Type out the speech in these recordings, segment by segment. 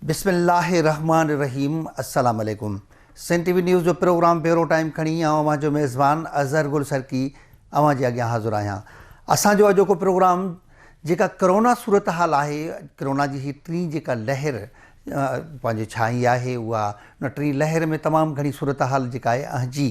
بسم الله الرحمٰن الرحيم السلام عليڪم سنڌ ٽي وي نيوز جو پروگرام بيورو ٽائيم کڻي آئون اوهان جو ميزبان اظهر گل سرڪي اوهان جي اڳيان حاضر آهيان اسان جو اڄوڪو پروگرام جيڪا ڪرونا صورتحال آهي ڪرونا جي هي ٽين جيڪا لهر پنهنجي ڇائي آهي اها ان ٽين لهر ۾ تمام گهڻي صورتحال جيڪا آهي اهنجي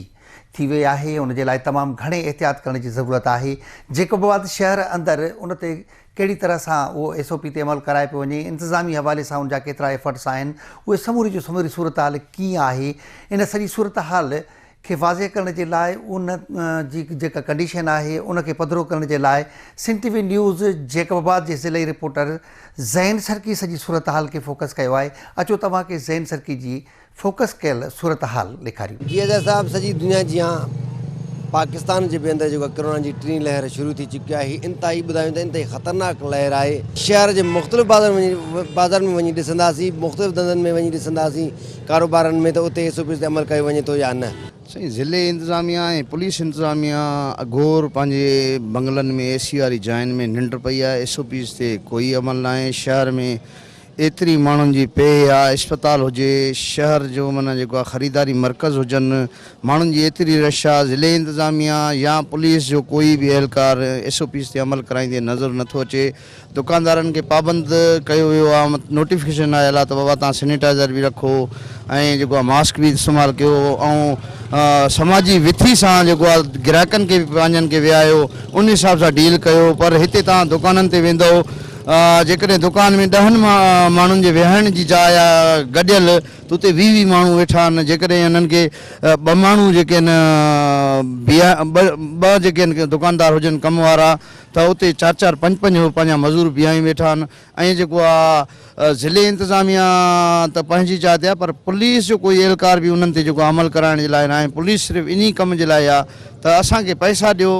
ٿي وئي آهي ان جي لاء تمام گهڻي احتياط ڪرڻ جي ضرورت آهي جيڪب آباد شهر اندر ان تي ڪهڙي طرح سان اهو ايس او پي تي عمل ڪرايو پيو وڃي، انتظامي حوالي سان ان جا ڪيترا ايفرٽس آهن، اهي سموري جو سموري صورتحال ڪيئن آهي، ان سڄي صورتحال کي واضح ڪرڻ جي لاء ان جي جيڪا ڪنڊيشن آهي ان کي پڌرو ڪرڻ جي لاء Sindh T V news Jacobabad جي ضلعي رپورٽر زين سرڪي سڄي صورتحال کي فوڪس ڪيو آهي، اچو توهان کي زين سرڪي جي فوڪس ڪيل صورتحال ڏيکاريون. جي ادا صاحب سڄي دنيا جيان پاڪستان جي به اندر جيڪا ڪرونا جي ٽين لهر شروع ٿي چڪي آهي هي انتهائي ٻڌايون ته انتهائي خطرناڪ لهر آهي شهر جي مختلف بازارن ۾ وڃي ڏسنداسين مختلف ڌنڌن ۾ وڃي ڏسنداسين ڪاروبارن ۾ ته اتي ايس او پيز تي عمل ڪيو وڃي ٿو يا نه. سائين ضلعي انتظاميا ۽ پوليس انتظاميا اگهور پنهنجي بنگلن ۾ اي سي واري جاين ۾ ننڊ پئي آهي ايس او پيز تي ڪوئي عمل ناهي شهر ۾ ايتري ماڻهن جي پيهه آ، اسپتال هجي، شهر جو معنيٰ جيڪو آ خريداري مرڪز هجن، ماڻهن جي ايتري رش آ، ضلعي انتظاميا يا پوليس جو ڪوئي به اهلڪار ايس او پيز تي عمل ڪرائيندي نظر نٿو اچي، دڪاندارن کي پابند ڪيو ويو آ، نوٽيفڪيشن آيل آ ته بابا توهان سينيٽائزر به رکو ۽ جيڪو آ ماسڪ به استعمال ڪيو ۽ سماجي وٿي سان جيڪو آ گراهڪن کي به پنهنجن کي ويهايو ان حساب سان ڊيل ڪيو پر هتي توهان دڪانن تي ويندؤ جيڪڏهن دڪان ۾ ڏهن ماڻهن جي ويهڻ جي جاء آهي گڏيل ته اتي ويهه ويهه ماڻهو ويٺا آهن جيڪڏهن انهن کي ٻه ماڻهو جيڪي آهن ٻه جيڪي آهن دڪاندار هجن ڪم وارا ته اتي چار چار پنج پنج هو پنهنجا مزور بيهائي ويٺا آهن ۽ جيڪو آهي ضلعي انتظاميا ته پنهنجي جاء تي آهي پر پوليس جو ڪوئي اهلڪار به انهن تي جيڪو عمل ڪرائڻ جي لاء ناهي پوليس صرف انهي ڪم جي لاء آهي ته اسان کي پئسا ڏيو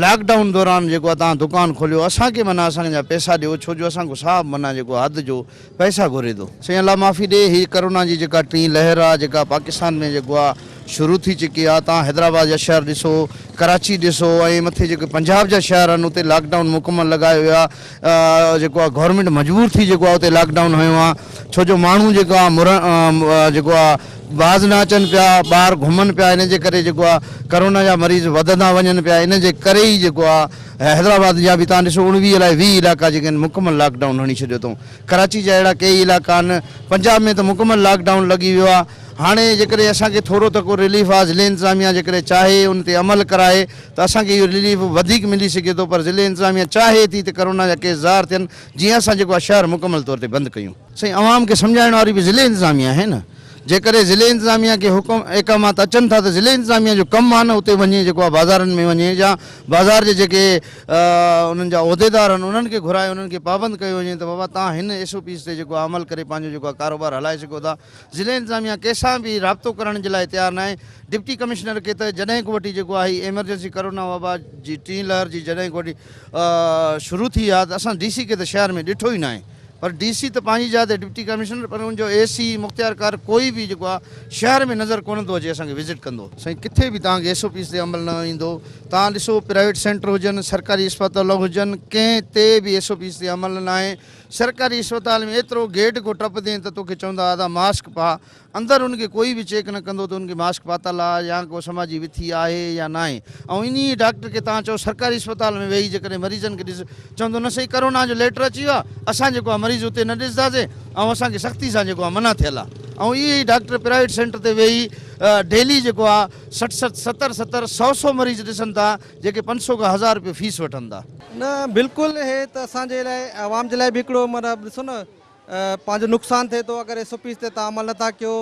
لاڪ ڊائون دوران جيڪو آ توهان دڪان کوليو اسان کي معنيٰ اسان جا پئسا ڏيو ڇو جو اسان کان صاحب معنيٰ جيڪو آ حد جو پئسا گهري ٿو. سائين الله معافي ڏي هي ڪرونا جي جيڪا ٽين لهر آ جيڪا پاڪستان ۾ جيڪو آ شروع ٿي چڪي آ توهان حيدرآباد جا شهر ڏسو ڪراچي ڏسو ۽ مٿي جيڪي پنجاب جا شهر آهن اتي لاڪ ڊائون مڪمل لڳايو ويو آ جيڪو آ گورنمينٽ مجبور ٿي جيڪو آ اتي لاڪ ڊائون هنيو آ ڇو جو ماڻهو جيڪو آ مرڻ جيڪو آ باز نه اچن پيا ٻاهر گهمن پيا ان جي ڪري جيڪو آ ڪرونا جا مريض وڌندا وڃن پيا ان جي ڪري ئي جيڪو آ حيدرآباد جا به تان ڏسو 19 الائي 20 علائقا جيڪي آهن مڪمل لاڪ ڊائون هڻي ڇڏيو اٿئون ڪراچي جا اهڙا ڪيئي علائقا آهن پنجاب ۾ ته مڪمل لاڪ ڊائون لڳي ويو آ هاڻي جيڪڏهن اسان کي ٿورو ته ڪو رليف آ ضلعي انتظاميا جيڪڏهن چاهي ان تي عمل ڪرائي ته اسان کي اهو رليف وڌيڪ ملي سگهي ٿو پر ضلعي انتظاميا چاهي ٿي ته ڪرونا جا ڪيس ظاهر ٿين جيئن اسان جيڪو آ شهر مڪمل طور تي بند ڪيون. سائين عوام کي سمجهائڻ واري به ضلعي انتظاميا آهي نه جيڪڏهن ضلعي انتظاميا کي حڪم احڪامات اچن ٿا ته ضلعي انتظاميا جو ڪم آهي نه اتي وڃي جيڪو آهي بازارن ۾ وڃي يا بازار جي جيڪي انهن جا عهديدار آهن انهن کي گهرائي انهن کي پابند ڪيو وڃي ته بابا توهان هن ايس او پيز تي جيڪو آهي عمل ڪري پنهنجو جيڪو آهي ڪاروبار هلائي سگهو ٿا ضلعي انتظاميا ڪنهن سان به رابطو ڪرڻ جي لاء تيار ناهي ڊپٽي ڪمشنر کي ته جڏهن کان وٺي جيڪو آهي ايمرجنسي ڪرونا وبا جي ٽين لهر جي جڏهن کان وٺي شروع ٿي آهي ته اسان ڊي سي کي ته شهر ۾ ڏٺو ئي ناهي پر ڊي سي ته پنهنجي جاء تي ڊپٽي ڪمشنر پر ان جو اي سي مختيارڪار ڪوئي به جيڪو آهي شهر ۾ نظر ڪونه ٿو اچي اسان کي وزٽ ڪندو. سائين ڪٿي به توهان کي ايس او پيز تي عمل نه ايندو توهان ڏسو پرائيويٽ سينٽر هجن سرڪاري اسپتال هجن ڪنهن تي به ايس او پيز تي عمل ناهي سرڪاري اسپتال ۾ ايترو گيٽ ڪو ٽپندين ته توکي چوندا ادا ماسڪ پاء اندر ان کي ڪوئي به چيڪ نه ڪندو ته ان کي ماسڪ پاتل آ يا ڪو سماجي وٿي آهي يا ناهي ۽ انهي ئي ڊاڪٽر کي توهان چئو سرڪاري اسپتال ۾ ويهي جيڪڏهن مريضن کي ڏس چوندو نه سهي ڪرونا جو ليٽر اچي ويو آ اسان جيڪو آ مريض اتي نه ڏسنداسين ۽ اسان کي سختي سان جيڪو آ منع ٿيل آ ۽ اهي ئي ڊاڪٽر پرائيويٽ سينٽر تي ويهي ڊيلي جيڪو آ 60 60 70 70 سو سو مريض ڏسن ٿا جيڪي 500 کان هزار روپيو فيس وٺن ٿا. نه بلڪل هي ته اسان جي لاء عوام جي لاء به هڪڙو معنيٰ ڏسو نه پنهنجو نقصان ٿئي ٿو اگر ايس او پيز تي توهان عمل نٿا ڪيو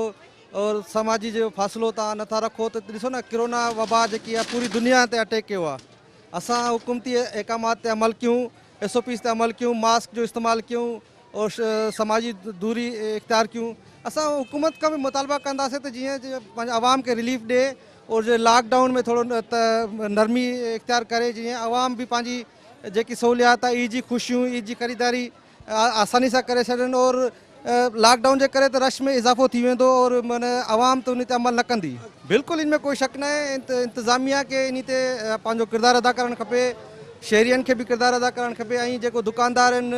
اور سماجي جو فاصلو توهان نٿا رکو ته ڏسو نه ڪرونا وبا جيڪي آهي پوري دنيا تي اٽيڪ ڪيو آهي اسان حڪومتي احڪامات تي عمل ڪيون ايس او پيز تي عمل ڪيون ماسڪ جو استعمال ڪيون اور سماجي دوري اختيار ڪيون اسان حڪومت کان به مطالبا ڪنداسين ته جيئن پنهنجي عوام کي رليف ڏي اور جي لاڪ ڊائون ۾ ٿورو ته نرمي اختيار ڪري جيئن عوام به پنهنجي جيڪي سهوليات آهي عيد جي خوشيون عيد جي خريداري آساني سان ڪري ڇڏين اور لاڪ ڊائون جي ڪري ته رش ۾ اضافو ٿي ويندو اور معنی عوام ته ان تي عمل نه ڪندي. بلڪل ان ۾ ڪوئي شڪ ناهي انتظاميا کي انهي تي پنهنجو ڪردار ادا ڪرڻ کپي شهرين کي به ڪردار ادا ڪرڻ کپي ۽ جيڪو دڪاندار آهن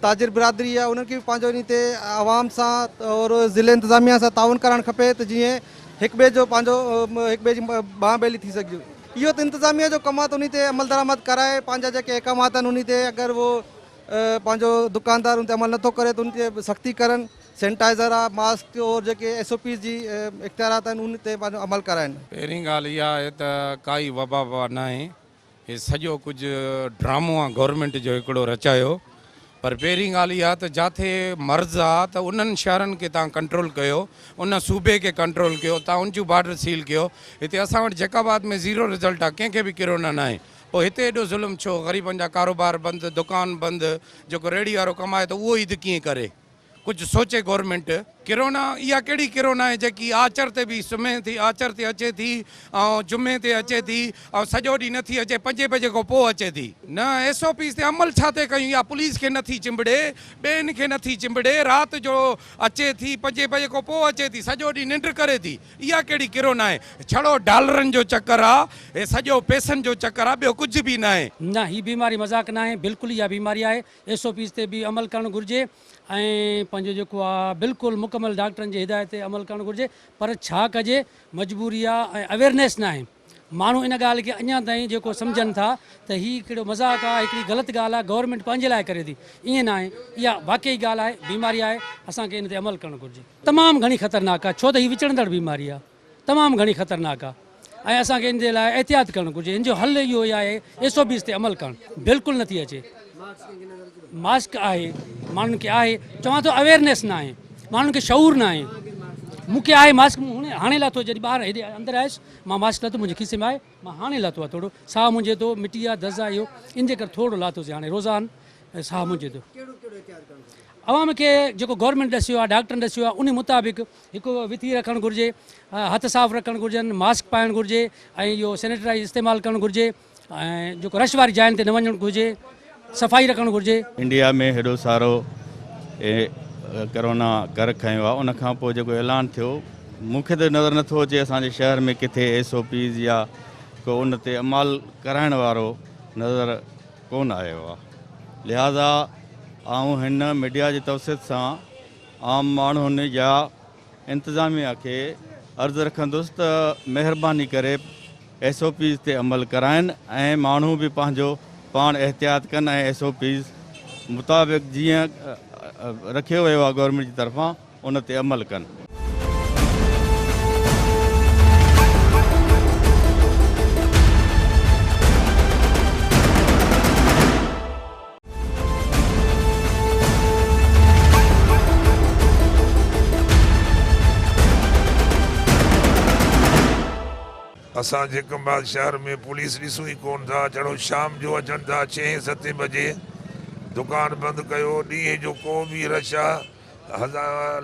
تاجر برادري آهي انهن کي به پنهنجو انهي تي عوام سان اور ضلعي انتظاميا سان تعاون ڪرڻ کپي ته جيئن هڪ ٻئي جو پنهنجو هڪ ٻئي جي ٻانهن ٻيلي ٿي سگهجي. اهو ته انتظاميا جو ڪم آهي ته انهي تي عملدرآمد ڪرائي پنهنجا جيڪي احڪامات آهن انهي تي اگر اهو پنهنجو دڪاندار ان تي عمل نٿو ڪري ته ان تي سختي ڪرن سينٽائزر آ ماسڪ اور جيڪي ايس او پيز جي اختيارات آهن ان تي پنهنجو عمل ڪرائن. پهرين ڳالهه اها آهي ته ڪائي وبا وبا ناهي هي سڄو ڪجهه ڊرامو آ گورنمينٽ جو هڪڙو رچايو پر پهرين ڳالهه اها ته جاٿي مرض آ ته انهن شهرن کي تان ڪنٽرول ڪيو ان صوبي کي ڪنٽرول ڪيو تان ان جون بارڊر سيل ڪيو هتي اسان وٽ جيڪب آباد ۾ زيرو رزلٽ آ ڪنهن کي به ڪرونا ناهي پوء هتي ايڏو ظلم ڇو غريبن جا ڪاروبار بند دڪان بند جيڪو ريڙهي وارو ڪمائي ٿو اهو عيد ڪيئن ڪري ڪجهه سوچي گورنمينٽ. ڪرونا اها ڪهڙي ڪرونا آهي جيڪي آچر تي به سمهي ٿي آچر تي اچي ٿي ۽ جمعي تي اچي ٿي ۽ سڄو ڏينهن نٿي اچي پنجين بجي کان پوء اچي ٿي. نه ايس او پيز تي عمل ڇا تي ڪيون اها پوليس کي نٿي چنبڙي ٻين کي نٿي چنبڙي رات جو اچي ٿي پنجين بجي کان پوء اچي ٿي سڄو ڏينهن ننڊ ڪري ٿي اها ڪهڙي ڪرونا آهي ڇڙو ڊالرن جو چڪر آ هي سڄو پئسن جو چڪر آ ٻيو ڪجهه به ناهي. نه هي بيماري مذاق ناهي بلڪل اها بيماري آهي ايس او پيز تي به عمل ڪرڻ گهرجي ۽ پنهنجو جيڪو آ بلڪل مڪمل ڊاڪٽرن جي هدايت تي عمل ڪرڻ گهرجي پر ڇا ڪجي مجبوري آ ۽ اويرنيس ناهي ماڻهو ان ڳالهه کي اڃا تائين جيڪو سمجهن ٿا ته هي هڪڙو مذاق آ هڪڙي غلط ڳالهه آ گورنمينٽ پنهنجي لاء ڪري ٿي ائين ناهي اها واقعي ڳالهه آهي بيماري آهي اسان کي ان تي عمل ڪرڻ گهرجي. تمام گهڻي خطرناڪ آ ڇو ته هي وچڙندڙ بيماري آ تمام گهڻي خطرناڪ آ ۽ اسان کي ان جي لاء احتياط ڪرڻ گهرجي ان جو حل اهو ئي آهي ايس او پيز تي عمل ڪرڻ بلڪل نٿي اچي ماسڪ آهي ماڻهن کي آهي چوان ٿو اويرنيس نه آهي ماڻهن کي شعور نه آهي مون کي آهي ماسڪ مون هاڻي لاٿو جڏهن ٻاهر هيڏي اندر آيس مان ماسڪ لاٿو منهنجي کيسي ۾ آهي مان هاڻي لاٿو آهي ٿورو ساهه منهنجي ٿو مٽي آهي دز آهي اهو ان جي ڪري ٿورو لاٿوسي هاڻي روزا آهن ساهه منهنجي ٿو عوام کي جيڪو گورنمينٽ ڏسيو آهي ڊاڪٽرن ڏسيو آهي ان مطابق هڪ وٿي رکڻ گهرجي هٿ صاف رکڻ گهرجن ماسڪ پائڻ گهرجي ۽ اهو سينيٽرائز استعمال ڪرڻ گهرجي ۽ جيڪو رش واري جاين تي نه وڃڻ گهرجي صفائي رکڻ گهرجي. انڊيا ۾ هيڏو سارو ڪرونا ڪر کنيو آهي ان کان پوء جيڪو اعلان ٿيو مون کي ته نظر نٿو اچي اسان جي شهر ۾ ڪٿي ايس او پيز يا ڪو ان تي عمل ڪرائڻ وارو نظر ڪونه آيو آهي لهٰذا آئون هن ميڊيا جي توسط سان عام ماڻهن يا انتظاميا کي عرض رکندس ته مهرباني ڪري ايس او پيز تي عمل ڪرائن ۽ ماڻهو به پنهنجو پاڻ احتياط ڪن ۽ ايس او پيز مطابق جيئن رکيو ويو آهي گورنمينٽ جي طرفان ان تي عمل ڪن. اسان جيڪب آباد شهر ۾ پوليس ڏسون ئي ڪون ٿا چڙو شام جو اچن ٿا ڇهين ستين بجي دڪان بند ڪيو ڏينهن جو ڪو به رش آ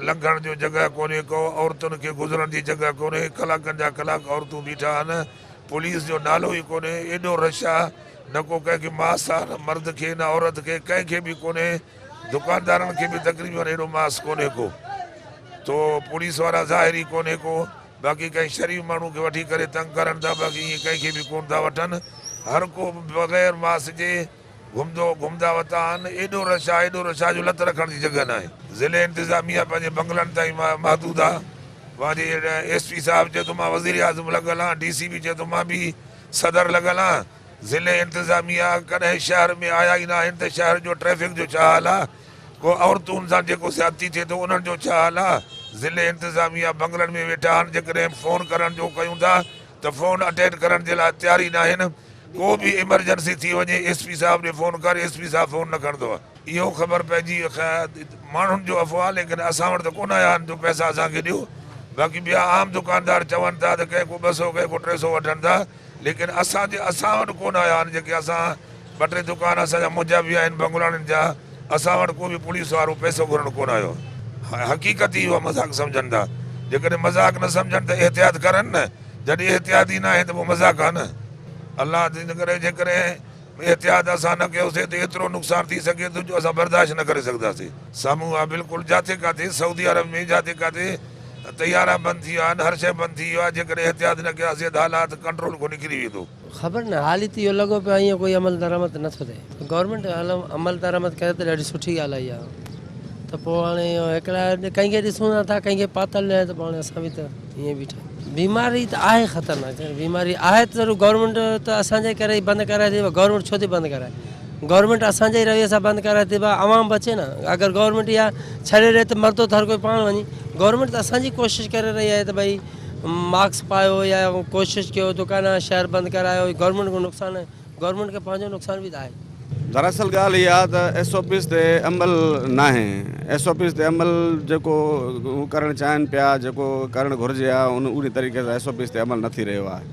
لنگهڻ جو جڳهه ڪونهي ڪو عورتن کي گذرڻ جي جڳهه ڪونهي ڪلاڪن جا ڪلاڪ عورتون بيٺا آهن پوليس جو نالو ئي ڪونهي ايڏو رش آ نه ڪو ڪنهن کي ماس آ نه مرد کي نه عورت کي ڪنهن کي به ڪونهي دڪاندارن کي به تقريبن ايڏو ماس ڪونهي ڪو تو پوليس وارا ظاهر ئي ڪونهي ڪو باقي ڪنهن شريف ماڻهو کي وٺي ڪري تنگ ڪرن ٿا باقي ائين ڪنهن کي به ڪون ٿا وٺن هر ڪو بغير ماس جي گهمندو گهمندا وتا آهن ايڏو رش آ ايڏو رش آ جو لت رکڻ جي جڳهه ناهي ضلعي انتظاميه پنهنجي بنگلن تائين محدود آ پنهنجي ايس پي صاحب چئي ٿو مان وزير اعظم لڳل آهيان ڊي سي به چئي ٿو مان به صدر لڳل آهيان ضلعي انتظاميه ڪڏهن شهر ۾ آيا ئي ناهن ته شهر جو ٽريفڪ جو ڇا حال آ ڪو عورتن سان جيڪو زيادتي ٿئي ٿو انهن جو ڇا حال آ ضلعي انتظاميه بنگلن ۾ ويٺا آهن جيڪڏهن فون ڪرڻ جو ڪيون ٿا ته فون اٽينڊ ڪرڻ جي لاء تيار ئي ناهن ڪو به ايمرجنسي ٿي وڃي ايس پي صاحب ڏي فون ڪر ايس پي صاحب فون نه کڻندو آ اهو خبر پئجي ماڻهن جو افواهه ليڪن اسان وٽ ته ڪونه آيا آهن جو پئسا اسان کي ڏيو باقي ٻيا عام دڪاندار چون ٿا ته ڪنهن ڪو 200 ڪنهن ڪو 300 وٺن ٿا ليڪن اسان جي اسان وٽ ڪونه آيا آهن جيڪي اسان ٻه ٽي دڪان اسان جا منهنجا به آهن بنگلاڻين جا اسان وٽ ڪو به پوليس وارو پئسو گهرڻ ڪونه آيو آهي حقيقت ئي اها مذاق سمجهن ٿا جيڪڏهن مذاق نه سمجهن ته احتياط ڪرن نه جڏهن احتياط ئي ناهي ته پوء مذاق آهي نه الله جي ڪري جيڪڏهن احتياط اسان نه ڪيوسين ته ايترو نقصان ٿي سگهي ٿو جو اسان برداشت نه ڪري سگهنداسين. سامهون آ بلڪل جاٿي ڪاٿي سعودي عرب ۾ جاٿي ڪاٿي طيارا بند ٿي ويا آهن، هر شيء بند ٿي ويو آهي، جيڪڏهن احتياط نه ڪياسين ته حالات ڪنٽرول کان نڪري ويندو. خبر ناهي حالي ته اهو لڳو پيو آهي ائين ڪوئي عمل درآمد نٿو ٿئي. گورنمينٽ عمل درآمد ڪري ته ڏاڍي سٺي ڳالهه آهي اها ته پوء هاڻي اهو هڪڙا ڪنهن کي ڏسون نٿا ڪنهن کي پاتل ناهي ته پوء هاڻي اسان به ته ائين بيٺا آهيون. بيماري ته آهي خطرناڪ بيماري آهي ته ضرور گورنمينٽ ته اسان جي ڪري ئي بند ڪرائي ٿي گورنمينٽ ڇو ٿي بند ڪرائي گورنمينٽ اسان جي ئي رويي سان بند ڪرائي ٿي ڀاء عوام بچي نه اگر گورنمينٽ اها ڇڏي ڏي ته مرندو ته هر ڪوئي پاڻ وڃي گورنمينٽ ته اسان جي ڪوشش ڪري رهي آهي ته ڀئي ماسڪ پايو يا ڪوشش ڪيو دڪان شهر بند ڪرايو گورنمينٽ کي نقصان گورنمينٽ کي پنهنجو نقصان به ته آهي. دراصل ڳالهه اها آهي ته ايس او پيز تي عمل ناهي ايس او پيز تي عمل جيڪو هو ڪرڻ چاهين پيا جيڪو ڪرڻ گهرجي ها ان انهي طريقي سان ايس او پيز تي عمل نه ٿي رهيو آهي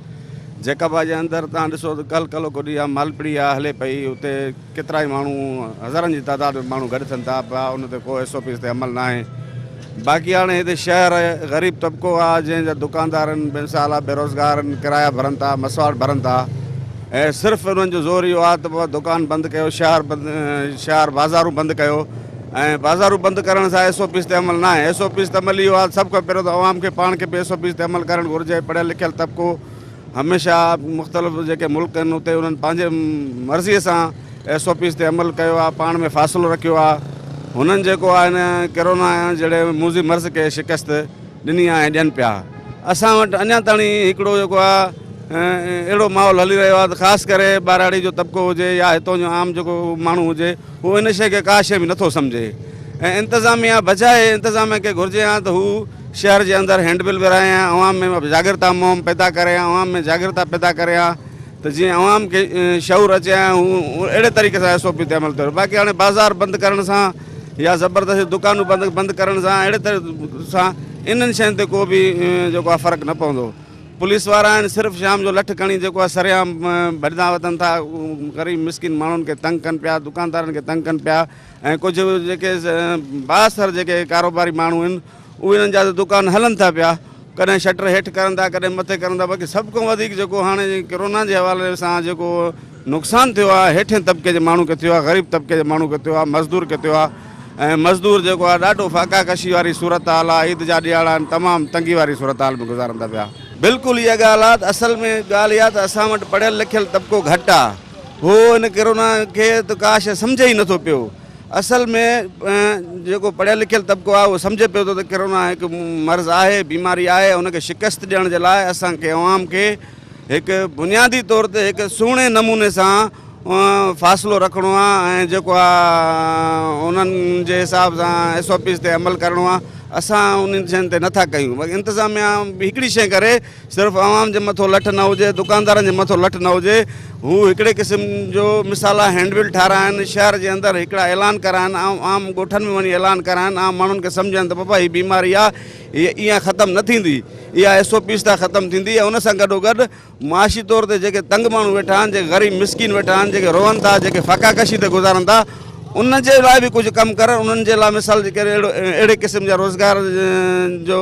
جيڪب آباد جي اندر تهان ڏسو ته ڪل ڪلهوڪو ڏينهن آهي مالپڙي آهي هلي پئي اتي ڪيترائي ماڻهو هزارن جي تعداد ۾ ماڻهو گڏ ٿين ٿا پيا ان تي ڪو ايس او پيز تي عمل ناهي باقي هاڻي هتي شهر غريب طبقو آ جنهن جا دڪاندار آهن مثال آ بيروزگار آهن ڪرايا ڀرن ٿا مسواڙ ڀرن ٿا ۽ صرف انهن جو زور اهو آ ته بابا دڪان بند ڪيو شهر بند شهر بازارون بند ڪيو ۽ بازارون بند ڪرڻ سان ايس او پيز تي عمل ناهي ايس او پيز تي عمل اهو آ سڀ کان پهريون ته عوام کي پاڻ کي به ايس او پيز تي عمل ڪرڻ گهرجي پڙهيل لکيل طبقو هميشه مختلف جيڪي ملڪ آهن اتي انهن پنهنجي مرضي سان ايس او پيز تي عمل ڪيو آهي پاڻ ۾ فاصلو رکيو آهي هنن جيڪو آهي هن ڪرونا جهڙي موذي مرض کي شڪست ڏني آهي ۽ ڏين پيا اسان وٽ اڃا تائين هڪڙو جيڪو آهي اهڙو ماحول هلي رهيو آهي ته خاص ڪري ٻهراڙي جو طبقو هجي يا هتون جو عام جيڪو ماڻهو هجي هو ان شيء کي ڪا شيء به نٿو سمجهي ۽ انتظاميا بجاء انتظاميا کي گهرجي ها ته هو شهر جي اندر هينڊ بل ورهائي ها، عوام ۾ جاڳرتا مهم پيدا ڪري ها، عوام ۾ جاڳرتا پيدا ڪري ها ته جيئن عوام کي شعور اچي ها ۽ هو اهڙي طريقي سان ايس او پي تي عمل ڪري. باقي هاڻي بازار بند ڪرڻ سان يا زبردستي دڪانون بند بند ڪرڻ سان اهڙي طرح سان انهن شين تي ڪو به جيڪو آهي فرق نه پوندو. پوليس وارا آهن صرف شام جو لٺ کڻي جيڪو آهي سرعام ڀڄندا وتن ٿا غريب مسڪين ماڻهن کي تنگ ڪن پيا دڪاندارن کي تنگ ڪن پيا ۽ ڪجهه جيڪي بااثر جيڪي ڪاروباري ماڻهو آهن اهي انهن جا ته دڪان هلن ٿا پيا ڪڏهن شٽر هيٺ ڪرن ٿا ڪڏهن مٿي ڪرن ٿا باقي سڀ کان وڌيڪ جيڪو هاڻي ڪرونا جي حوالي سان جيڪو نقصان ٿيو آهي هيٺين طبقي جي ماڻهو کي ٿيو آهي غريب طبقي جي ماڻهو کي ٿيو آهي مزدور کي ٿيو آهي ۽ مزدور جيڪو آهي ڏاڍو فاقا ڪشي واري صورتحال آهي عيد جا ڏيهاڙا آهن تمام تنگي واري صورتحال ۾ گذارن ٿا پيا. بلڪل اها ڳالهه آهي ته اصل ۾ ڳالهه اها ته اسان وٽ پڙهيل لکيل طبقو گهٽ آهي هو ان ڪرونا کي ته ڪا شيء سمجهي ئي نٿو پيو اصل ۾ جيڪو پڙهيل لکيل طبقو آهي اهو سمجهي پيو ٿو ته ڪرونا هڪ مرض آهي بيماري آهي ان کي شڪست ڏيڻ جي لاء اسان کي عوام کي هڪ بنيادي طور تي هڪ سهڻي نموني سان فاصلو رکڻو آهي ۽ جيڪو آهي انهن جي حساب سان ايس او پيز تي عمل ڪرڻو آهي اسان انهن شين تي نٿا ڪيون باقي انتظاميا به هڪڙي شي ڪري صرف عوام جي مٿو لٺ نه هجي، دڪاندارن جي مٿو لٺ نه هجي، هو هڪڙي قسم جو مثال آهي هينڊ بل ٺاراهن، شهر جي اندر هڪڙا اعلان ڪرائن، عام ڳوٺن ۾ وڃي اعلان ڪرائن، عام ماڻهن کي سمجهائن ته بابا هي بيماري آهي، هي ايئن ختم نه ٿيندي، اها ايس او پيز تان ختم ٿيندي ۽ ان سان گڏوگڏ معاشي طور تي جيڪي تنگ ماڻهو ويٺا آهن، جيڪي غريب مسڪين ويٺا آهن، جيڪي روئن ٿا، جيڪي فاقاڪشي تي گذارن ٿا، ان جي لاء به ڪجهه ڪم ڪرن، انهن جي لاء مثال جي ڪري اهڙو اهڙي قسم جا روزگار جو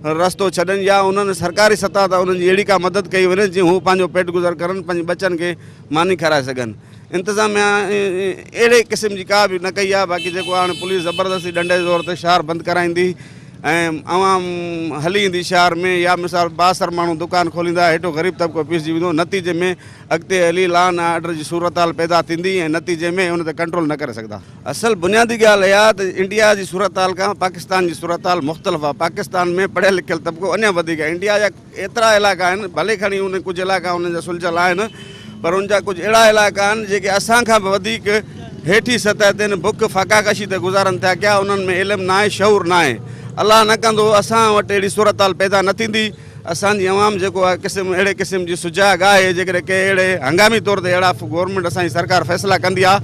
رستو ڇڏن يا انهن سرڪاري سطح تان انهن جي اهڙي ڪا مدد ڪئي وڃي جيئن هو پنهنجو پيٽ گذر ڪرن پنهنجي ٻچن کي ماني کارائي سگهن انتظاميا اهڙي قسم جي ڪا به نه ڪئي آهي باقي جيڪو هاڻي پوليس زبردستي ڏنڊي زور تي شهر بند ڪرائيندي ۽ عوام هلي ايندي شهر ۾ يا مثال بااثر ماڻهو دڪان کوليندا هيٺو غريب طبقو پيسجي ويندو نتيجي ۾ اڳتي هلي لا اينڊ آرڊر جي صورتحال پيدا ٿيندي ۽ نتيجي ۾ ان تي ڪنٽرول نه ڪري سگهندا. اصل بنيادي ڳالهه اها آهي ته انڊيا جي صورتحال کان پاڪستان جي صورتحال مختلف آهي، پاڪستان ۾ پڙهيل لکيل طبقو اڃا وڌيڪ آهي، انڊيا جا ايترا علائقا آهن ڀلي کڻي ان ڪجهه علائقا انهن جا سلجهيل آهن پر ان جا ڪجهه اهڙا علائقا آهن جيڪي اسان کان به وڌيڪ هيٺين سطح تي آهن، بک فاقاڪشي تي گذارن ٿا ڪيا انهن ۾ علم ناهي شعور ناهي الله نه ڪندو اسان وٽ اهڙي صورتحال پيدا نه ٿيندي. اسان جي عوام جيڪو آهي قسم اهڙي قسم جي سجاڳ آهي جيڪڏهن ڪي اهڙي هنگامي طور تي اهڙا گورنمينٽ اسان جي سرڪار فيصلا ڪندي آهي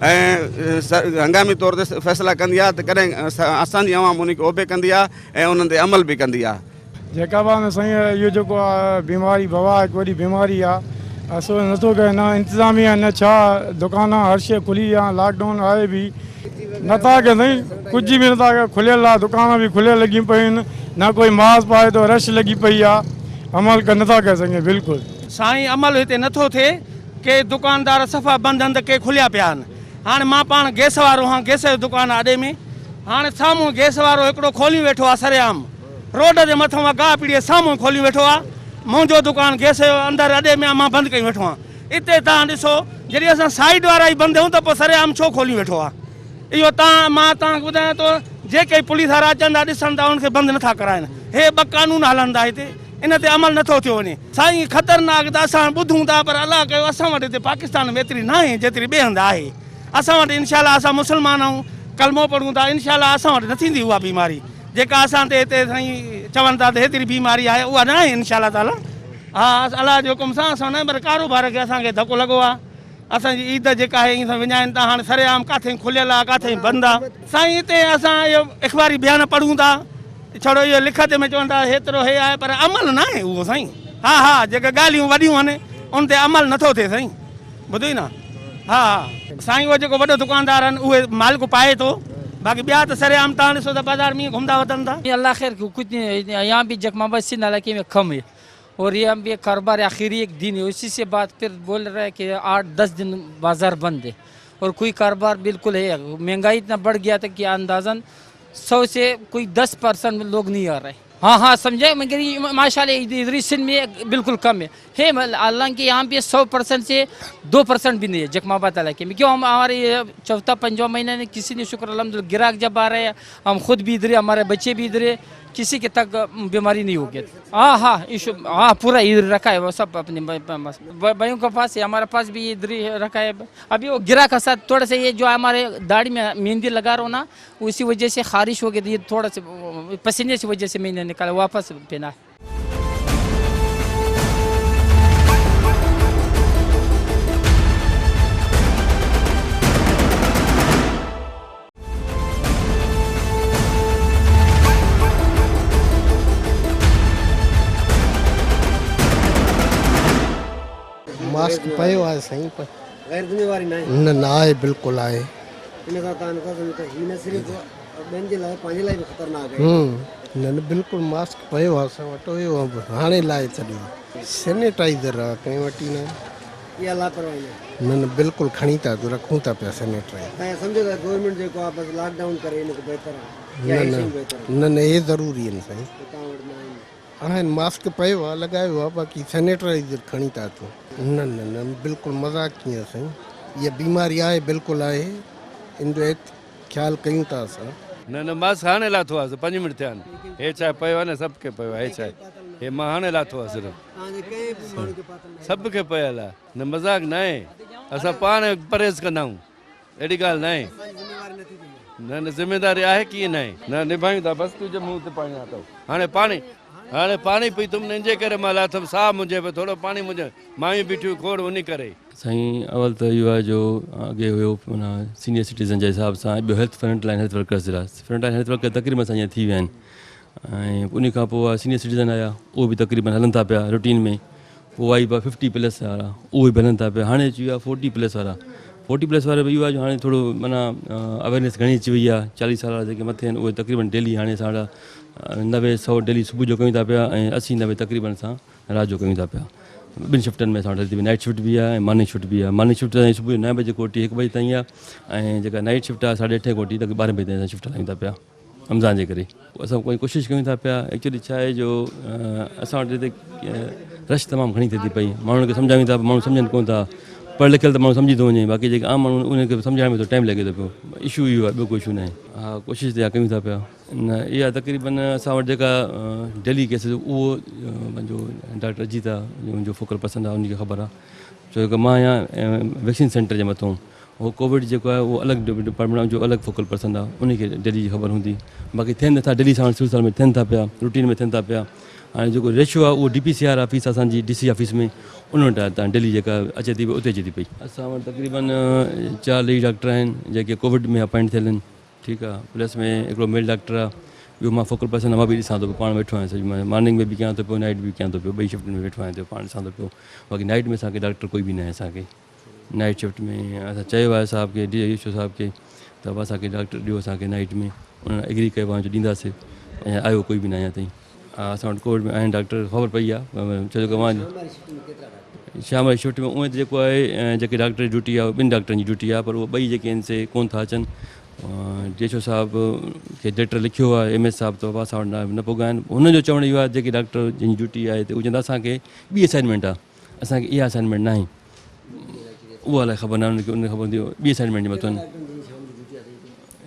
۽ هنگامي طور تي فيصلا ڪندي آهي ته ڪڏهن اسان جي عوام ان کي اوبي ڪندي آهي ۽ انهن تي عمل به ڪندي آهي. جيڪب آباد ۾ سائين اهو جيڪو آهي بيماري وبا هڪ وڏي بيماري آهي اسو نٿو ڪري نه انتظاميا نه ڇا دڪانا هر شي کلي آهي لاڪ ڊائون آهي به نٿا ڪن سائين ڪجهه به نٿا ڪن کليل آ دڪان به کليل لڳيون پيون آهن نه ڪوئي ماسڪ پائي ٿو رش لڳي پئي آ عمل نٿا ڪري سگهن بلڪل. سائين عمل هتي نٿو ٿئي ڪي دڪاندار صفا بند آهن ته ڪي کليا پيا آهن هاڻي مان پاڻ گئس وارو هان گئس جو دڪان آ اڏي ۾ هاڻي سامهون گئس وارو هڪڙو کوليون ويٺو آ سرعام روڊ جي مٿان اها گاهه پيڙهي سامهون کوليون ويٺو آ. منهنجو دڪان گئس جو اندر اڏي ۾ آ مان بند ڪيون ويٺو آهيان. اتي توهان ڏسو جڏهن اسان سائيڊ وارا ئي بند آهيون ته پوء سرعام ڇو کوليون ويٺو آ. اهو توهان مان توهان کي ٻڌايان ٿو جيڪي پوليس وارا اچن ٿا ڏسن ٿا انهن کي بند نٿا ڪرائن. هي ٻه قانون هلن ٿا هتي ان تي عمل نٿو ٿيو وڃي. سائين خطرناڪ ته اسان ٻڌون ٿا پر الله ڪيو اسان وٽ هتي پاڪستان ۾ ايتري ناهي جيتري ٻئي هنڌ آهي. اسان وٽ انشاء الله اسان مسلمان آهيون ڪلمو پڙهون ٿا انشاء الله اسان وٽ نه ٿيندي اها بيماري جيڪا اسان تي هتي سائين چون ٿا ته هيتري بيماري آهي اها نه آهي انشاء الله تعالي ها الله جي حڪم سان اسان نه پر ڪاروبار کي اسان کي ڌڪ لڳو آهي اسان جي عيد جيڪا آهي ائين وڃائن ٿا هاڻي سرعام ڪاٿي کليل آهي ڪاٿي بند آهي سائين هتي اسان اهو اخباري بيان پڙهون ٿا ڇڙو اهو لکت ۾ چون ٿا هيترو هي آهي پر عمل نه آهي اهو سائين ها ها جيڪا ڳالهيون وڏيون آهن ان تي عمل نٿو ٿئي سائين ٻڌوئي نه ها ها سائين اهو جيڪو وڏو دڪاندار آهن اهي مالڪ پائي ٿو باقي ٻيا ته سرعام تان ڏسو ته بازار ۾ گهمدا وتن ٿا. الله خير ڪجھ نهي يهان ڀي جخم آباد سنڌ علائقي ۾ کم هي اور يهان ڀي ڪاروبار آخري ايڪ دن هي اسي سي بعد پھر بول رهي ڪي آٺ دس دن بازار بند هي اور ڪوئي ڪاروبار بلڪل هي مهنگائي اتنا بڙھ گيا ٿا ڪي اندازن 100 سي ڪوئي 10% لوگ نهي آ رهي. हाँ हाँ समझे, मगर ये माशाल्लाह इधर ही सिंध में बिल्कुल कम है। है हालांकि यहाँ पे 100% से 2% भी नहीं है जखमाबाद इलाके में। क्यों हम हमारे ये चौथा पंजवा महीने में किसी ने शुक्र अल्हम्दुलिल्लाह गिराक जब आ रहे हैं, हम खुद भी इधर है, हमारे बच्चे भी इधर है, किसी के तक बीमारी नहीं हो गई। हाँ हाँ इशू हाँ पूरा इधर रखा है वो सब अपने भाइयों के पास है, हमारे पास भी इधर ही रखा है। अभी वो गिराक के साथ थोड़ा सा ये जो हमारे दाढ़ी में मेहंदी लगा रहा हूँ ना, उसी वजह से खारिश हो गई थी, थोड़ा सा पसीने की वजह से मैंने निकाला वापस पहना। ماسڪ پيو آهي سائين پر غير ذميواري ناهي. نه نه آهي بلڪل آهي. ان سان توهان نٿا سمجهو ته هي نه صرف ٻين جي لاء پنهنجي لاء به خطرناڪ آهي. نه نه بلڪل ماسڪ پيو آهي اسان وٽ اهو هاڻي لاهي ڇڏيو آهي. سينيٽائيزر آهي ڪنهن وٽ ئي ناهي. اها لاپرواهي ناهي. نه نه بلڪل کڻي ٿا رکون ٿا پيا سينيٽائيزر. توهان سمجهو ٿا گورنمينٽ جيڪو آهي بس لاڪ ڊائون ڪري ان کان بهتر آهي يا نه هي نه شيون بهتر آهن. نه نه اهي ضروري آهن سائين. توهان وٽ نه آهن. آهن ماسڪ پيو آ لڳايو آ باقي سينيٽرائيزر کڻي ٿا اچون. نه نه نه بلڪل مذاق ڪيئن سائين اها بيماري آهي بلڪل آهي ان جو خيال ڪيون ٿا اسان. نه نه ماسڪ هاڻي لاٿو آ 5 منٽ ٿيا آهن هي ڇا پيو آ نه سڀ کي پيو آ هي ڇا هي مان هاڻي لاٿو آ صرف سڀ کي پيل آ نه مذاق ناهي اسان پاڻ پرهيز ڪندا آهيون اهڙي ڳالهه ناهي. نه نه ذميداري آهي ڪيئن ناهي. نه نڀايون ٿا بس تنهنجي منهن تي پاڻي آتو هاڻي پاڻي هاڻي پاڻي پيتم ان جي ڪري مان لاٿم ساهه منهنجي ۾ ٿورو پاڻي منهنجي مايون بيٺيون کوڙ انهي ڪري. سائين اول ته اهو آهي جو اڳي هيو معنيٰ سينيئر سٽيزن جي حساب سان ٻيو health front line health workers جي لاء فرنٽ لائن هيلٿ ورڪر تقريبن سائين ٿي ويا آهن ۽ انهي کان پوء سينيئر سٽيزن آيا اهو به تقريبن هلن ٿا پيا روٽين ۾ پوء آئي ففٽي پلس وارا اهي به هلن ٿا پيا هاڻي اچي ويا فورٽي پلس وارا فورٽي پلس وارا به اهو آهي جو هاڻي ٿورو معنيٰ اويرنيس گهڻي اچي وئي آهي چاليهه سال وارا جيڪي مٿي آهن اهي تقريبن ڊيلي هاڻي اسان وٽ 90 100 ڊيلي صبح جو ڪيون ٿا پيا ۽ 80 90 تقريبن اسان رات جو ڪيون ٿا پيا ٻن شفٽن ۾ اسان وٽ هلي ٿي پئي نائٽ شفٽ به آهي ۽ مارننگ شفٽ به آهي مارننگ شفٽ اسان جي صبح جو 9 بجي کان وٺي 1 بجي تائين آهي ۽ جيڪا نائٽ شفٽ آهي ساڍي اٺين کان وٺي تقريبن 12 بجي تائين اسان شفٽ هلايون ٿا پيا رمضان جي ڪري اسان ڪوئي ڪوشش ڪيون ٿا پيا ايڪچولي ڇا آهي جو اسان وٽ هتي رش تمام گهڻي ٿئي ٿي پئي ماڻهن کي سمجهايون ٿا ماڻهو سمجهن ڪونه ٿا پڙهيل لکيل ته ماڻهو سمجهي ٿو وڃي باقي جيڪي عام ماڻهو انهن کي سمجهائڻ ۾ ٿورو ٽائيم لڳي ٿو پيو اشو اهو آهي ٻيو ڪوئي اشو ناهي ها ڪوشش ته اها ڪيون ٿا پيا نه اها تقريبن اسان وٽ جيڪا ڊيلي ڪيسز اهو پنهنجو ڊاڪٽر اجيت آهي جو فوڪل پرسن آهي ان کي خبر آهي ڇو جو مان آهيان ويڪسين سينٽر جي مٿو هو ڪووڊ جيڪو آهي اهو الڳ ڊپارٽمينٽ آهي ان جو الڳ فوڪل پرسن آهي ان کي ڊيلي جي خبر هوندي باقي ٿين نٿا ڊيلي ساڻ سول اسپتال ۾ ٿين ٿا پيا روٽين ۾ ٿين ٿا پيا هاڻي جيڪو ريشو آهي اهو D P C R office آهي اسان جي ڊي سي آفيس ۾ ان وٽ آهي تان ڊيلي جيڪا اچي ٿي پئي اتي اچي ٿي پئي. اسان وٽ تقريبن چار ليڊي ڊاڪٽر آهن جيڪي ڪووڊ ۾ اپائنٽ ٿيل آهن ٺيڪ آهي پلس ۾ هڪڙو ميل ڊاڪٽر آهي ٻيو مان فوڪل پرسن مان به ڏسان ٿو پيو پاڻ ويٺو آهيان سڄي مارننگ ۾ به ڪيان ٿو پيو نائٽ به ڪيان ٿو پيو ٻئي شفٽ ۾ ويٺو آهيان پاڻ ڏسان ٿو پيو باقي نائٽ ۾ اسان کي ڊاڪٽر ڪوئي به ناهي اسان کي. نائيٽ شفٽ ۾ اسان چيو آهي صاحب کي ڊي ايڇ او صاحب کي ته ابا اسان کي ڊاڪٽر ڏيو اسان کي نائيٽ ۾ انهن ايگري ڪيو آهي جو ڏينداسي اڃا آيو ڪوئي به ناهي اڃا تائين اسان وٽ ڪووڊ ۾ آهن ڊاڪٽر خبر پئي آهي ڇو جو مان شام واري شفٽ ۾ اونئن ته جيڪو آهي جيڪي ڊاڪٽر جي ڊيوٽي آهي ٻن ڊاڪٽرن جي ڊيوٽي آهي پر اهي ٻئي جيڪي آهن سي ڪون ٿا اچن ڊي ايڇ او صاحب کي ليٽر لکيو آهي ايم ايس صاحب ته بابا اسان وٽ نه پڳا آهن هنن جو چوڻ اهو آهي جيڪي ڊاڪٽر جن جي ڊيوٽي آهي ته هو چوندا اسان کي ٻي اسائنمينٽ آهي اسان کي اها اسائنمينٽ ناهي اها الائي خبر ناهي انهن کي انهن کي خبر هوندي ٻي اسائنمينٽ جي مٿان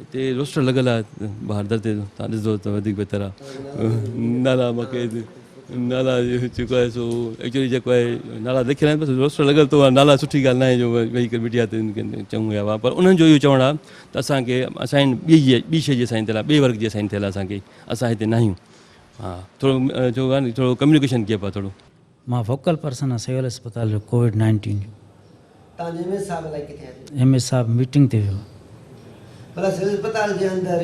هتي روسٽر لڳل آهي ٻاهر در تي تان ڏسندو ته وڌيڪ بهتر آهي نالا مونکي نالا جيڪو آهي سو ايڪچولي جيڪو آهي نالا لکيل آهن بس روسٽر لڳل تو نالا سٺي ڳالهه ناهي جو ويهي ڪري ميڊيا تي چئون يا پر انهن جو اهو چوڻ آهي ته اسان کي اسائن ٻي جي ٻي شي جي اسائن ٿيل آهي ٻي ورڪ جي اسائن ٿيل آهي اسان کي اسان هتي ناهيون ها ٿورو جو ٿورو ڪميونيڪيشن گيپ آهي ٿورو. مان فوڪل پرسن آهيان سول اسپتال جو ڪووڊ نائنٽين جو. توهان جو ايم ايس صاحب الائي ڪٿي آهي. ايم ايس صاحب ميٽنگ تي ويو آهي. ڀلا سول اسپتال جي اندر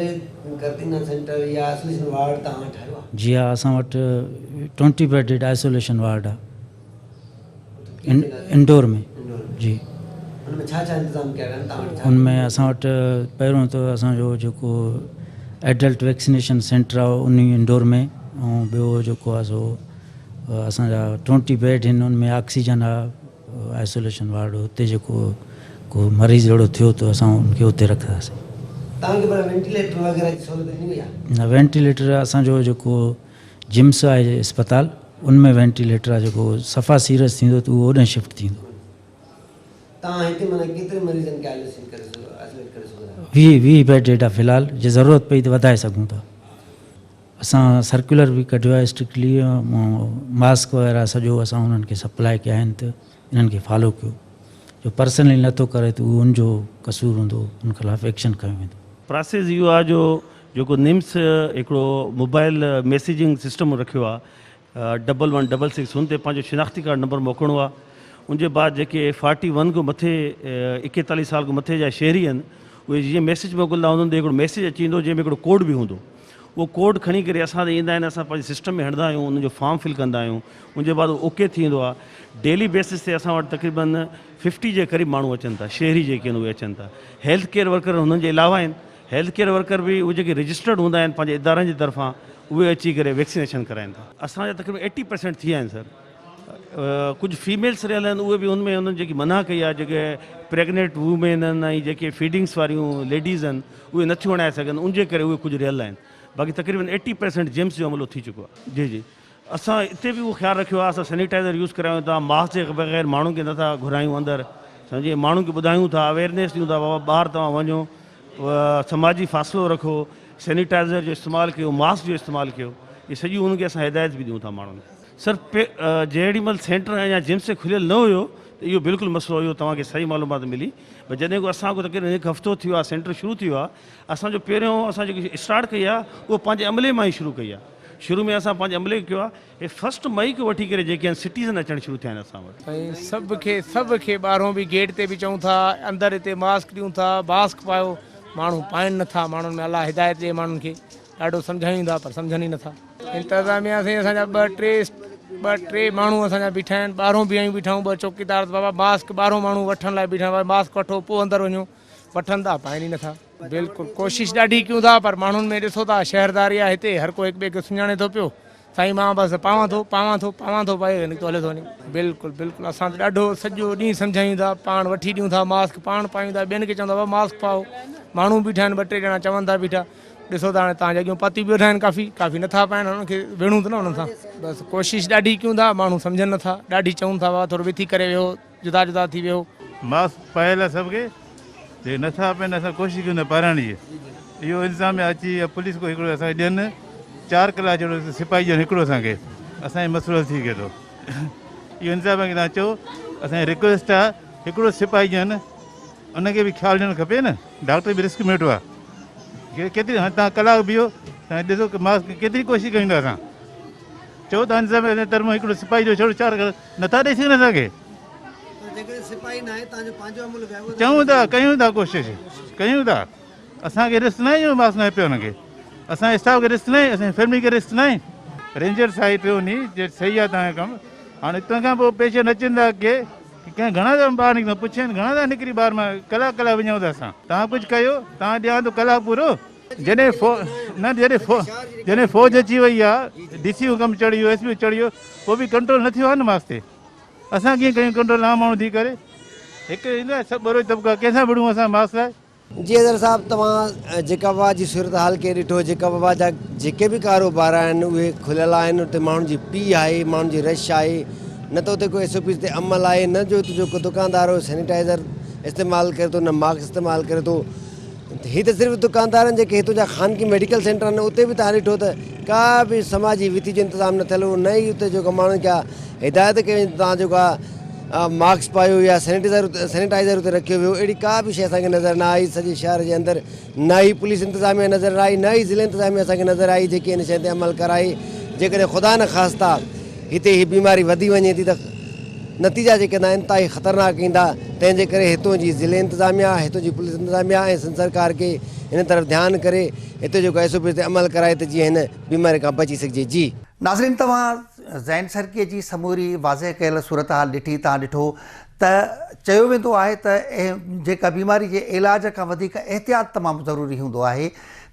قرنطينه سينٽر يا آئسوليشن وارڊ توهان ٺاهيو آهي؟ جي ها اسان وٽ ٽوئنٽي بيڊڊ آئسوليشن وارڊ آهي انڊور ۾ جي. ان ۾ ڇا ڇا انتظام ڪيا ويا آهن توهان وٽ ڇا ان ۾ اسان وٽ پهريون ته اسان جو جيڪو ايڊلٽ ويڪسينيشن سينٽر آهي ان انڊور ۾ ۽ ٻيو جيڪو آهي سو اسان جا ٽوئنٽي بيڊ آهن ان ۾ آڪسيجن آ آئسوليشن وارڊ اتي جيڪو ڪو مريض اهڙو ٿيو ته اسان ان کي اتي رکنداسين. توهان کي ڀلا وينٽيليٽر وغيره جي سهولت ڏني وئي آ؟ نه وينٽيليٽر اسان جو جيڪو جمس آهي اسپتال ان ۾ وينٽيليٽر آ جيڪو صفا سيريس ٿيندو ته اهو اوڏانهن شفٽ ٿيندو. توهان هتي معنيٰ ڪيتري مريضن کي آئسوليشن ڪري آئسوليٽ ڪري سگهو ٿا؟ 20 20 بيڊ آ في الحال جي ضرورت پئي ته وڌائي سگهون ٿا. اسان سرڪيولر به ڪڍيو آهي اسٽرڪٽلي ماسڪ وغيره سڄو اسان انهن کي سپلاء ڪيا آهن ته انهن کي فالو ڪيو جو پرسنلي نٿو ڪري ته اهو ان جو قصور هوندو ان خلاف ايڪشن کنيو ويندو. پراسيس اهو آهي جو جيڪو نمس هڪڙو موبائل ميسيجنگ سسٽم رکيو آهي ڊبل ون ڊبل سڪس ان تي پنهنجو شناختي ڪارڊ نمبر موڪلڻو آهي ان جي بعد جيڪي فارٽي ون کان مٿي ايڪيتاليهه سال کان مٿي جا شهري آهن اهي جيئن ميسيج موڪلندا انهن تي هڪڙو ميسيج اچي ويندو جنهن ۾ هڪڙو ڪوڊ به هوندو اهو ڪوڊ کڻي ڪري اسان تي ايندا آهن اسان پنهنجي سسٽم ۾ هڻندا آهيون ان جو فارم فل ڪندا آهيون ان جي بعد اهو اوڪي ٿي ويندو آهي ڊيلي بيسس تي اسان وٽ تقريبن ففٽي جي قريب ماڻهو اچن ٿا شهري جيڪي آهن اهي اچن ٿا هيلٿ ڪيئر ورڪر هنن جي علاوه آهن هيلٿ ڪيئر ورڪر به اهي جيڪي رجسٽرڊ هوندا آهن پنهنجي ادارن جي طرفان اهي اچي ڪري ويڪسينيشن ڪرائين ٿا اسان جا تقريبن ايٽي پرسينٽ ٿي ويا آهن سر ڪجهه فيميلس رهيل آهن اهي به ان ۾ انهن جيڪي منع ڪئي آهي جيڪي پريگنيٽ وومين آهن ۽ جيڪي فيڊنگس واريون ليڊيز آهن اهي نٿيون هڻائي سگهن ان جي ڪري اهي ڪجهه رهيل آهن باقي تقريبن ايٽي پرسينٽ جيمس جو عملو ٿي چڪو آهي. جي جي اسان اتي به اهو خيال رکيو آهي اسان سينيٽائزر يوز ڪرايون ٿا ماسڪ جي بغير ماڻهن کي نٿا گهرايون اندر سمجهي ماڻهن کي ٻڌايون ٿا اويرنيس ڏيون ٿا بابا ٻاهر توهان وڃو سماجي فاصلو رکو سينيٽائزر جو استعمال ڪيو ماسڪ جو استعمال ڪيو اهي سڄيون انهن کي اسان هدايت به ڏيون ٿا ماڻهن کي. سر جهڙي مهل سينٽر اڃا جيمس تي کليل نه هيو ته اهو بلڪل مسئلو هيو توهان کي صحيح معلومات ملي پر جڏهن کان اسان کي تقريبن هڪ هفتو ٿيو آهي سينٽر شروع ٿيو آهي اسان جو پهريون اسان جيڪي اسٽارٽ ڪئي آهي اهو پنهنجي عملي مان ئي شروع ڪئي آهي شروع ۾ اسان پنهنجي عملي کي ڪيو آهي هي فرسٽ مئي کان وٺي ڪري جيڪي آهن سٽيزن اچڻ شروع ٿيا آهن اسان وٽ. سائين سڀ کي سڀ کي ٻاهرون به گيٽ تي به چئون ٿا اندر هتي ماسڪ ڏيون ٿا ماسڪ پايو ماڻهو پائن نٿا ماڻهن ۾ الله هدايت ڏي ماڻهن کي ڏاڍو سمجهايون ٿا پر سمجهن ئي نٿا. انتظاميا سائين اسان جا ٻه ٽي ٻه ٽي ماڻهو اسان جا بيٺا آهن ٻاهرون به آهيون بيٺا آهيون ٻه چوڪيدار ته بابا ماسڪ ٻاهرون ماڻهو وٺڻ لاء بيٺا آهن بابا ماسڪ وٺو پوء اندر وڃو وٺن ٿا پائن ئي نٿا. بلڪل ڪوشش ڏاڍي ڪيون ٿا پر ماڻهن ۾ ڏسو ٿا شهرداري آهي هتي هر ڪو هڪ ٻئي کي سڃاڻي ٿو پيو سائين مان بس پاوان ٿو پاوان ٿو پاوان ٿو پائي نڪتو هليو ٿو وڃي. بلڪل بلڪل اسان ته ڏاڍو سڄو ڏينهن سمجهايون ٿا پاڻ وٺي ڏيون ٿا ماسڪ پاڻ پايون ٿا ٻين کي چون ٿا بابا ماسڪ پائو ماڻهو بيٺا آهن ٻه ٽي ڄڻا چون ٿا بيٺا ڏسو ته هاڻي توهان جي اڳيون پاتيون به ويٺا آهن ڪافي ڪافي نٿا پائن هنن کي ويڙهون ته نه انهن سان بس ڪوشش ڏاڍي ڪيون ٿا ماڻهو سمجهن نٿا ڏاڍي چئون ٿا بابا ٿورو وٿي ڪري ويهو جدا جدا ٿي ويهو. ماسڪ پايل آهي سڀ کي جيڪي نٿا پائن اسان ڪوشش ڪيون ٿا پارائڻ جي اهو انتظاميا اچي يا پوليس ڪو هڪڙو اسان کي ڏين چار ڪلاڪ جهڙو سپاهي ڏين هڪڙو اسان کي اسان جو مسئلو حل ٿي سگهي ٿو اهو انتظاميا کي توهان چئو اسان جي رڪويسٽ آهي هڪڙو سپاهي ڏين ان کي به خيال ڏيڻ کپي نه ڊاڪٽر به رسڪ ۾ ويٺو آهي ڪيتري هاڻي توهان ڪلاڪ بيهو توهان ڏسو ماسڪ ڪيتري ڪوشش ڪيون ٿا اسان چئو ته انتظاميا طرفان هڪڙو سپاهي جو ڇڙو چار ڪلاڪ نٿا ڏئي سگهن اسان کي. چئون ٿا ڪيون ٿا ڪوشش ڪيون ٿا اسان کي رسڪ ناهي جو ماسڪ ناهي پيو هن کي اسان اسٽاف کي رسڪ ناهي اسان فيملي کي رسڪ ناهي. رينجر صاحب پيو ني جي صحيح آ توهان جو ڪم هاڻي اتان کان پوء پيشنٽ اچن ٿا ڪي ڪنهن گهڻا ٿا ٻاهر نڪرن پڇين گهڻا ٿا نڪري ٻاهر مان ڪلاڪ ڪلاڪ وڃون ٿا اسان توهان ڪجهه ڪيو توهان ڏيان ٿو ڪلاڪ پورو جڏهن فو نه جڏهن فو جڏهن فوج اچي وئي آ ڊي سي جو ڪم چڙهي ويو ايس پي چڙهي ويو پوء به ڪنٽرول نه ٿيو آ نه ماسڪ تي اسان ڪيئن ڪيون ڪنٽرول عام ماڻهو ٿي ڪري هڪ ايندو آ سڀ ٻروچ طبقا ڪنهن سان وڙهون اسان ماسڪ لاء. جي اظهر صاحب توهان جيڪب آباد جي صورتحال کي ڏٺو جيڪب آباد جا جيڪي به ڪاروبار آهن اهي کليل آهن اتي ماڻهن جي پيهه آهي ماڻهن جي رش آهي نه ته اتي ڪو ايس او پيز تي عمل آهي نه جو اتي جو ڪو دڪاندار سينيٽائزر استعمال ڪري ٿو نه ماسڪ استعمال ڪري ٿو هي ته صرف دڪاندارن جيڪي هتو جا خانگي ميڊيڪل سينٽر آهن اتي به توهان ڏٺو ته ڪا به سماجي وٿي جو انتظام نه ٿيل هو نه ئي اتي جيڪو ماڻهن کي هدايت ڪئي وڃي ته توهان جيڪو آهي ماسڪ پايو يا سينيٽائزر اتي رکيو ويو اهڙي ڪا به شيء اسان کي نظر نه آئي سڄي شهر جي اندر نه ئي پوليس انتظاميه نظر آئي نه ئي ضلعي انتظاميه اسان کي نظر آئي جيڪي ان شيء تي عمل ڪرائي جيڪڏهن خدا نخواسته هتي هي بيماري وڌي وڃي ٿي ته نتيجا جيڪي ايندا انتهائي خطرناڪ ايندا تنهن جي ڪري هتون جي ضلعي انتظاميه هتون جي پوليس انتظاميه ۽ سنڌ سرڪار کي هن طرف ڌيان ڪري هتي جيڪو ايس او پيز تي عمل ڪرائي ته جيئن هن بيماري کان بچي سگهجي جي. ناظرين توهان زين سرڪيء جي سموري واضح ڪيل صورتحال ڏٺي، توهان ڏٺو ته چيو ويندو آهي ته جيڪا بيماري جي علاج کان وڌيڪ احتياط تمام ضروري هوندو آهي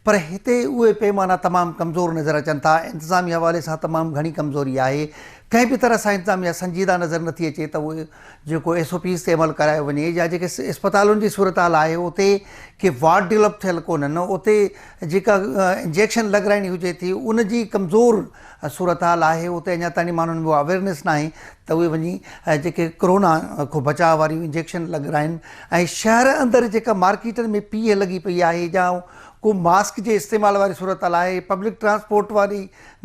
پر هتي اهي پيمانا تمام ڪمزور نظر اچن ٿا، انتظامي حوالي سان تمام گهڻي ڪمزوري آهي، ڪنهن به طرح سان انتظاميا سنجيده نظر نٿي اچي ته اهي جيڪو ايس او پيز تي عمل ڪرايو وڃي يا جيڪي اسپتالن جي صورتحال آهي اتي ڪي وارڊ ڊولپ ٿيل ڪونهن اتي جيڪا انجيڪشن لڳرائڻي هجي ٿي ان جي ڪمزور صورتحال آهي اتي اڃا تائين ماڻهن ۾ اها اويئرنيس ناهي ته اهي وڃي جيڪي ڪرونا کان بچاء واريون انجيڪشن لڳرائن ۽ شهر اندر جيڪا مارڪيٽن ۾ پيهه لڳي پئي آهي يا ڪو ماسڪ جي استعمال واري صورتحال آهي پبلڪ ٽرانسپورٽ واري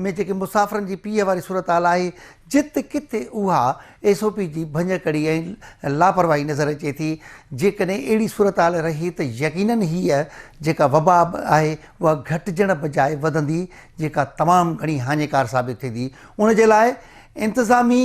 ۾ جيڪي مسافرن جي پيهه واري صورتحال آهي جت ڪٿي اها ايس او پي جي ڀڃڪڙي ۽ لاپرواهي نظر اچي ٿي، جيڪڏهن اهڙي صورتحال رهي ته يقينن هيء جيڪا وبا آهي اها گهٽجڻ بجاء وڌندي جيڪا تمام گهڻي هاڃيڪار ثابت ٿيندي، ان جي لاء انتظامي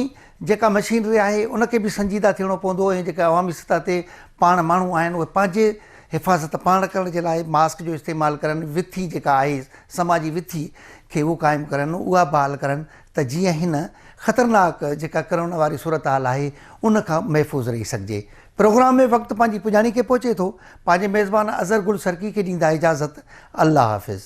جيڪا مشينري آهي ان کي به سنجيده ٿيڻو پوندو ۽ جيڪا عوامي سطح تي پاڻ ماڻهو آهن اهي پنهنجي حفاظت پاڻ ڪرڻ جي لاء ماسڪ جو استعمال ڪرن، وٿي جيڪا آهي سماجي وٿي کي اهو قائم ڪرن اها بحال ڪرن ته جيئن هن خطرناڪ جيڪا ڪرونا واري صورتحال آهي ان کان محفوظ رهي سگهجي. پروگرام ۾ وقت پنهنجي پڄاڻي کي پهچي ٿو. پنهنجي ميزبان اظهر گل سرڪي کي ڏيندا اجازت. الله حافظ.